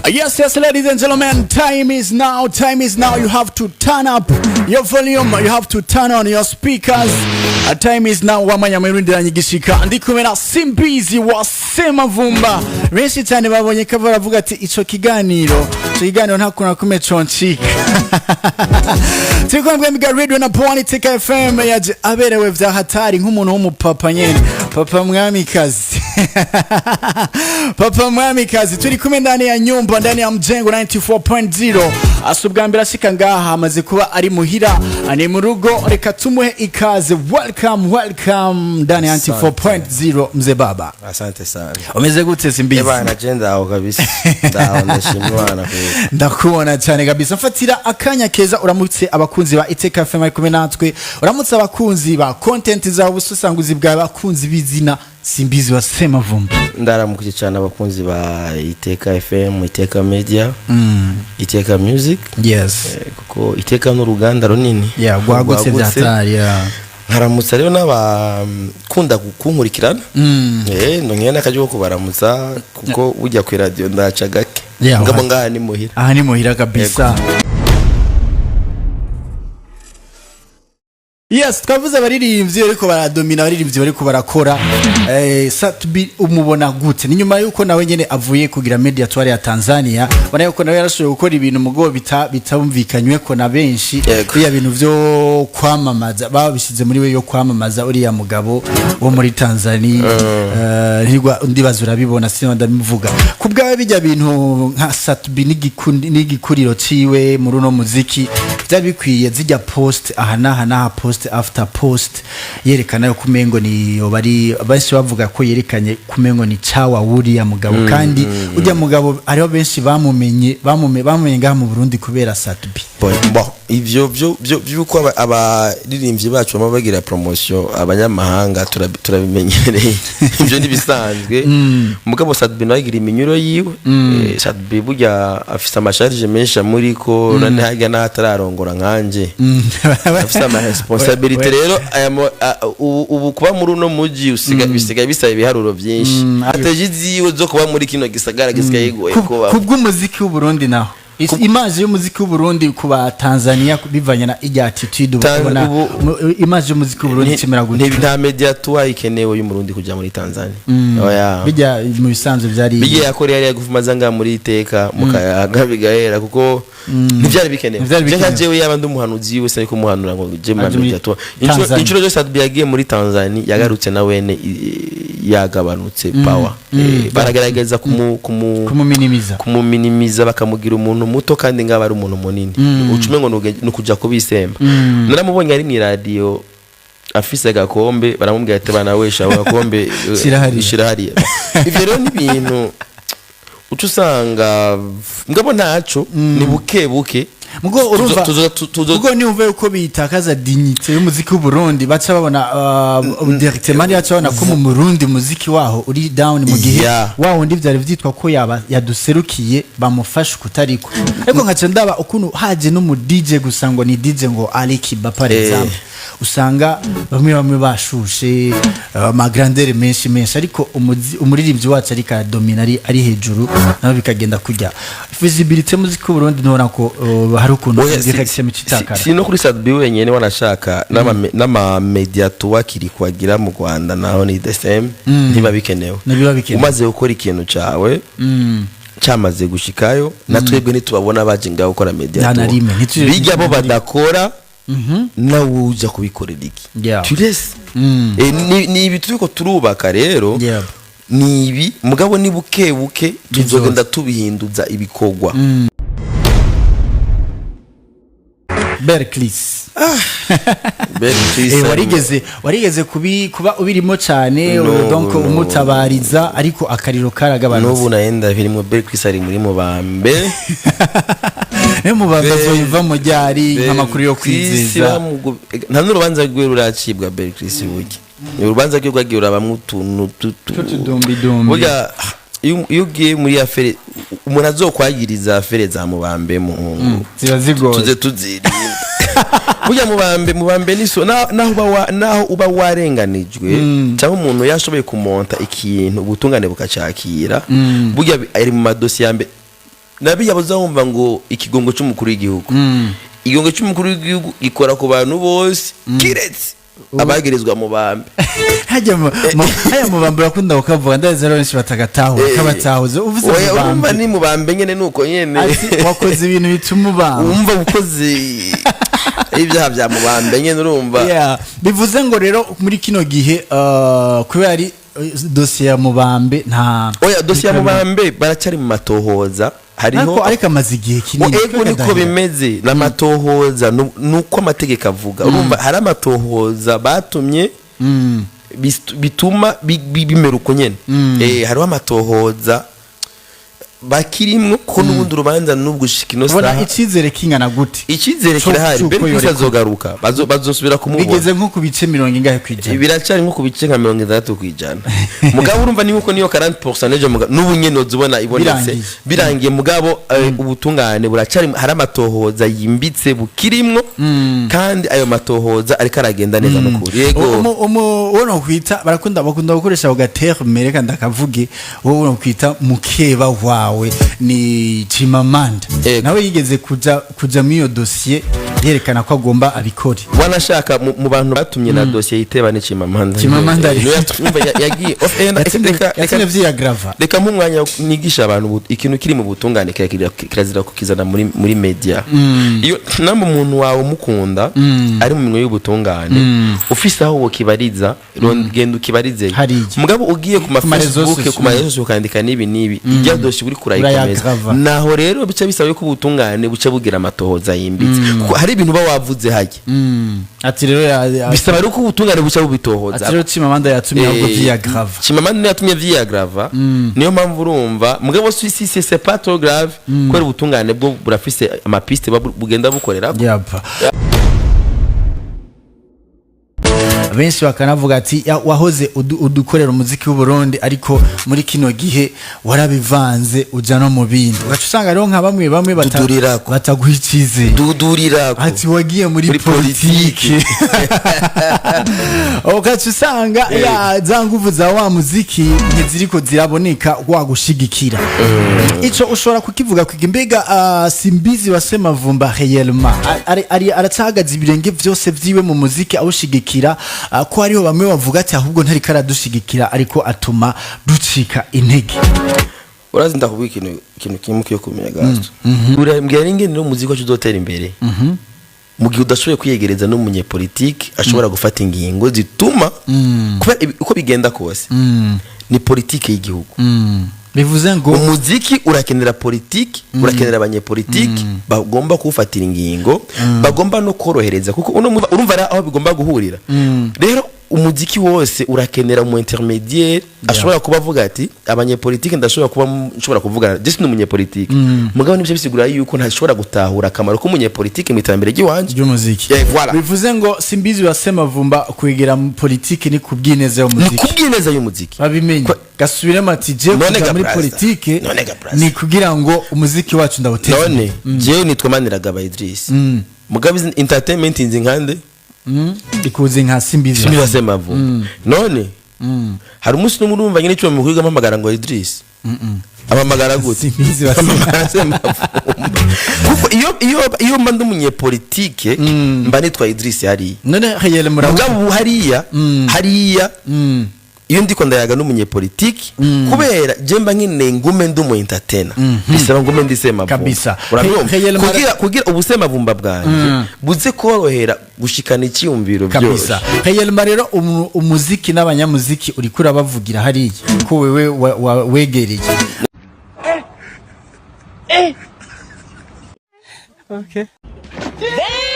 Yes, ladies and gentlemen, time is now. Time is now. You have to turn up your volume. You have to turn on your speakers. Time is now. Wamanya mwirindiranye igishika. Ndi kumwe na Simbizi wa Semavumba. Benshi cyane babonye ko baravuga ati ico kiganiro nta kuntu na kumwe concika. Turi kumwe Mbwa Radio na Pwani Teka FM, yaje aberewe vya hatari nk'umuntu w'umupapa nyene. Papa mwamikazi. Papa mwamikazi, turi kumwe ndani ya nyumba, ndani ya mjengo 94.0. Asa ubwa mbere ashika ngaha, amaze kuba ari muhira, ni mu rugo. Reka tumuhe ikaze. Welcome, welcome ndani ya 94.0, mzee baba. Asante sana. Umeze gute, Simbizi? Bana, je ndaho kabisa. Ndaho, ndashima Imana kweli. Ndakubona cyane kabisa. Mfatira akanya keza uramutse abakunzi ba Iteka FM ari kumwe natwe, uramutse abakunzi ba content zawe, ubususanguzi bwawe, abakunzi b'izina Simbizi wa Semavumba. Ndaramukije cyane abakunzi ba Iteka FM, Iteka Media, Iteka Music. Kuko Iteka n'uruganda runini. Yeah, rwagutse vyatari, yeah. Nkaramutsa rero n'abakunda kunkurikirana. Ndongeye n'akajya ko kubaramutsa kuko ujya ku radio ndaca gake. Ngabo ngaha ni muhira. Aha ni muhira kabisa. Yes, twavuze abaririmbyi ariko baradomina, abaririmbyi bariko barakora. Sat-B umubona gute? Ni nyuma yuko nawe nyene avuye kugira media tour ya Tanzania, ubona yuko nawe yarashoboye gukora ibintu mugo bitumvikanywe ko na benshi. Biriya bintu vyo kwamamaza babishyize muri we yo kwamamaza uriya mugabo wo muri Tanzania. Ndibaza urabibona, sino ndabivuga ku bwawe. Bijya bintu nka Sat-B n'igikuriro ciwe muri uno muziki byari bikwiye, zijya post aha n'aha n'aha, post after post, yerekana yuko umengo ni bari benshi bavuga ko yerekanye kumengo ni cawa wuriya mugabo, kandi ujya mugabo hariho benshi bamumenye bamumenye ngaha mu Burundi kubera Sat-B. Bon, ivyo byo byuko abaririmbyi bacu bama bagira promotion abanyamahanga, turabimenyereye, ivyo ntibisanzwe. Mugabo Sat-B nawe agira iminyuro yiwe. Sat-B burya afise ama charges menshi amuriko, none harya n'aho atararongora nkanje, afise ama responsabilité. Rero aya ubu kuba muri uno muji usiga bisigaye bisaba ibiharuro byinshi. Stratégie ziwe zo kuba muri kino gisagara gisigaye bigoye kuba. Kubw'umuziki w'Uburundi naho, image y'umuziki w'Uburundi ku ba Tanzania bivanye na ijya attitude ubona, image y'umuziki w'Uburundi kimera gute? Nta media tour ikenewe y'Umurundi kuja muri Tanzania, oya. Bijya mu bisanzwe byari Bijya yakoreye yari yagufuma ngaha muri Iteka mukayaga bigahera, kuko ntibyari bikenewe. Ntivyari Je nka bikenewe. jewe yaba ndi umuhanuzi wiwe, sinari kumuhanura ngo je mu Aje muri media tour. Tanzania. Inshuro zose Sat-B yagiye muri Tanzania, yagarutse na wene yagabanutse power. Baragerageza kumu kumuminimiza. Kumuminimiza, bakamugira umuntu muto kandi ngaba ari umuntu munini. Ucume ngo ni ukuja kubisemba. Naramubonye ari mu iradiyo afise agakombe, baramubwira ati: "Bana wesha ako gakombe, Shira hariya." Shira hariya. Ivyo rero ni ibintu uca usanga ngabo ntaco, ni buke buke. Mugo urumva mugo niwumva yuko bitakaza dignité y'umuziki w'Uburundi, baca babona directement, baca babona ko mu Burundi muziki waho uri down, mu gihe wa wundi vyari vyitwa ko yaba yaduserukiye bamufasha kutariko. Ariko nkaca ndaba ukuntu haje no mu DJ gusa, ngo ni DJ, ngo Ali Kiba par exemple, usanga bamwe bamwe bashushe ama grandeur menshi menshi, ariko umuririmbyi wacu ariko aradomina, ari hejuru, naho bikagenda kujya visibilité muziki w'Uburundi, ntubona ko hari ukuntu Oya, direction ikitakara? Si no kuri Sat-B wenyene, wanashaka n'ama media tour kiri kwagira mu Rwanda naho ni the same, ntiba bikenewe. Ntibiba bikenewe. Umaze gukora ikintu cawe, cyamaze gushikayo, na twebwe ntitubabona baje ngaho gukora media Nta na tour. rimwe, Bijya bo badakora, nawe uja kubikorera iki? Tu laisses. Ni ibi turiko turubaka rero. Ni ibi, mugabo ni buke buke tuzogenda tubihinduza ibikorwa. Berklis. Berklis. Warigeze kuba ubirimo cyane? No, donc no. umutabariza, ariko akariro karagabanutse. N'ubu nayenda birimo, Berklis ari muri mu bambe. Niyo mubanza azoyiva mu ryari nk'amakuru yo Berklis kwizeza? Nta n'urubanza rwe ruracibwa. Berklis burya urubanza rwe rwagiye rurabamwo utuntu Tw'utudumbidumbi. Burya iyo ugiye muri affaire, umuntu azokwagiriza affaire za mubambe muhungu, ziba zigoye. Tuze tuzirinda. Burya mubambe niso naho uba warenganijwe cyangwa umuntu yashoboye kumonta ikintu, ubutungane bukacakira, burya ari mu madosiye ya mbere. Nabiya wumva ngo ikigongo cy'umukuru w'igihugu, ikigongo cy'umukuru w'igihugu gikora ku bantu bose kiretse abagirizwa mu bambe. Hajya haya mubambe urakunda kukavuga, ndazi rero benshi batagatahura. Kabatahuze uvuze. Oya, urumva mubambe. Ni mubambe nyene, nuko nyene. Ati wakoze ibintu bituma ubamba. Wumva ukoze ibyaha bya mubambe nyene, urumva. Yeah. Bivuze ngo rero muri kino gihe, kubera ari dosiye ya mubambe, nta Oya, dosiye ya mubambe baracyari mu matohoza, hariho Ariko amaze igihe kinini. Ego, niko Kadahera. bimeze n'amatohoza, nuko amategeko avuga. Urumva hari amatohoza batumye bituma bimera uko nyene. Hariho amatohoza bakirimwo, ko n'ubundi urubanza n'ubwo gushika ino Ubona saha. icyizere kingana gute? Icyizere kirahari. C'uko Mbere yorekura. azogaruka, bazosubira kumubona. Bigeze nko ku bice mirongo ingahe kwijana? Biracyari nko ku bice nka 60%. Mugabo urumva ni nkuko niyo 40% n'ejo n'ubu nyene uzibona ibonetse. Birangiye. Birangiye. Mugabo ubutungane buracyari, hari amatohoza yimbitse bukirimwo, kandi ayo matohoza ariko aragenda neza n'ukuri, yego. Uwo nokwita, barakunda gukoresha ako gaterme, reka ndakavuge, wowe nokwita mukeba wawe ni Chimamanda. Yego. Nawe yigeze kuja muri iyo dosiye yerekana ko agomba abikore. Wanashaka mu bantu batumye na dosiye yiteba ni Chimamanda. Chimamanda Niwe yatumye, yagiye Yatumye vyiyagrava. Reka nk'umwanya nigisha abantu ikintu kiri mu butungane kirazira kukizana muri media. Iyo namba umuntu wawe umukunda ari mu minwe y'ubutungane, ufise aho wokibariza, genda ukibarize. Hariya. Mugabo ugiye ku ma Ku ma réseaux Facebook, ku ma sociaux. réseaux sociaux, ukandika n'ibi n'ibi, ijya dosiye uri kurayikomeza. Urayagrava. Naho rero bica bisaba yuko ubutungane buca bugira amatohoza yimbitse, kuko hari ibintu uba wavuze hajya. Ati rero Bisaba rero ko ubutungane buca bubitohoza. Ati rero Chimamanda yatumye ahubwo vyiyagrava. Chimamanda niyo yatumye vyiyagrava, niyo mpamvu urumva. Mugabo si c'est pas trop grave, kubera ubutungane bwo burafise amapiste bugenda bukorera. Yapa. Benshi bakanavuga ati: "Wahoze udukorera umuziki w'u Burundi, ariko muri kino gihe warabivanze uja no mu bindi." Ugaca usanga rero nka bamwe bamwe Dudurirako. bataguha icizere. Dudurirako. Ati wagiye muri Muri politike. Ugaca usanga ya za nguvu za wa muziki ntiziriko ziraboneka wagushigikira. Ico ushobora kukivuga kwiga mbega, Simbizi wa Semavumba réellement ari aracahagaze ibirenge vyose vyiwe mu muziki awushigikira, ko hariho bamwe bavuga ati ahubwo ntariko aradushigikira, ariko atuma ducika intege? Urazi, ndakubwira ikintu kimwe ukwiye kumenya gato. Urambwira n'ingene rero umuziki wacu uzotera imbere mu gihe udashoboye kwiyegereza n'umunyepolitike ashobora gufata ingingo zituma, kubera uko bigenda kose ni politike y'igihugu. Bivuze ngo Umuziki urakenera politiki, urakenera abanyepolitiki bagomba kuwufatira ingingo, bagomba no korohereza, kuko uno urumva rero aho bigomba guhurira. Rero umuziki wose urakenera umu intermédiaire ashobora kuba avuga ati abanyepolitiki ndashobora kuba nshobora kuvugana, je ni umunyepolitiki, mugabo nibyo bisigura yuko ntashobora gutahura akamaro k'umunyepolitiki mu iterambere ry'iwanje ry'umuziki. Yeah, voilà. Bivuze ngo Simbizi wa Semavumba kwegera mu politiki ni kubwineza Ni y'umuziki. kubwineza y'umuziki. Babimenye, gasubiremo ati je None kuja ga muri Braza. politike None ga Braza. ni kugira ngo umuziki wacu ndawuteze. None jewe nitwa Maniragaba Idris, mugabo izi entertainment nzi nkande? Ikuzi nka Simbizi. Simbizi wa Semavumba. None hari umunsi n'umwe urumva nyine icyo mukwiga ampamagara ngo Idris, amamagara gute? Simbizi wa Amamagara Semavumba, kuko iyo mba ndi umunyepolitike mba nitwa Idris hariya. None réel mura Mugabo ubu hariya iyo ndiko ndayaga n'umunyepolitiki, kubera je mba nkeneye ngume ndi umu entertainer, bisaba ngume ndi Semavumba. Kabisa. Urabyumva? Réel Kugira ubusemavumba bwanjye buze korohera gushikana icyiyumviro Kabisa. byose. Réellement rero umuziki n'abanyamuziki uriko urabavugira hariya ko wewe wegereye. Okay. Damn!